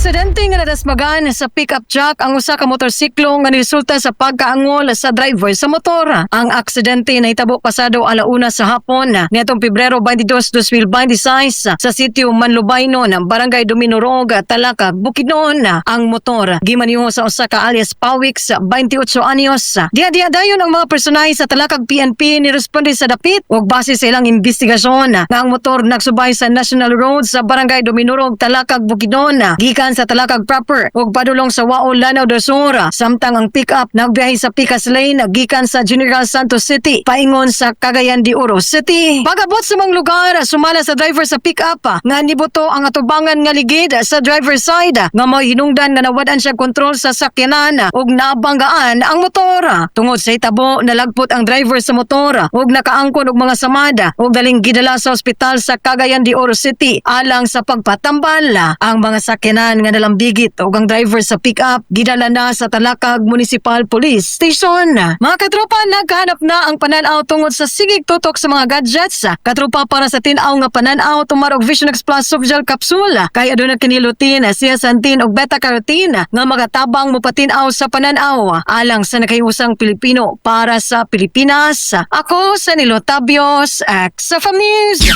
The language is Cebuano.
Aksidente nga nadasmagan sa pickup truck ang usa ka motorsiklo nga niresulta sa pagkaangol sa driver sa motor. Ang aksidente nahitabo pasado 1:00 sa hapon niadtong Pebrero 22, 2026 sa sitio Manlubaynon, Barangay Dominurog, Talakag, Bukidnon. Ang motor gimaniho sa usa ka alias Pawix, 28 anyos. Diha-diha dayon ang mga personahe sa Talakag PNP ni responde sa dapit ug base sa ilang investigasyon nga ang motor nagsubay sa National Road sa Barangay Dominurog, Talakag, Bukidnon gikan sa Talakag proper ug padulong sa Wao, Lanao del Sur, samtang ang pick-up nagbiyahe sa Picas Lane gikan sa General Santos City paingon sa Cagayan de Oro City. Pag-abot sa mga lugar, sumala sa driver sa pick-up nga nibuto ang atubangan nga ligid sa driver side nga may hinungdan nga nawad-an siya kontrol sa sakyanan ug nabanggaan ang motor. Tungod sa hitabo, nalagpot ang driver sa motor ug nakaangkon og mga samad ug daling gidala sa ospital sa Cagayan de Oro City alang sa pagpatambal. Ang mga sakyanan nga nalambigit ug ang driver sa pick-up gidala na sa Talakag Municipal Police Station. Mga katropa, nagkahanap na ang pananaw tungod sa sigig tutok sa mga gadgets. Katropa, para sa tin-aw nga pananaw, tumar og Vision X Plus soft gel capsule kay aduna kini lutein, zeaxanthin ug beta carotene nga magatabang mopatin-aw sa pananaw alang sa nakahiusang Pilipino para sa Pilipinas. Ako sa Nilo Tabios, XFM News.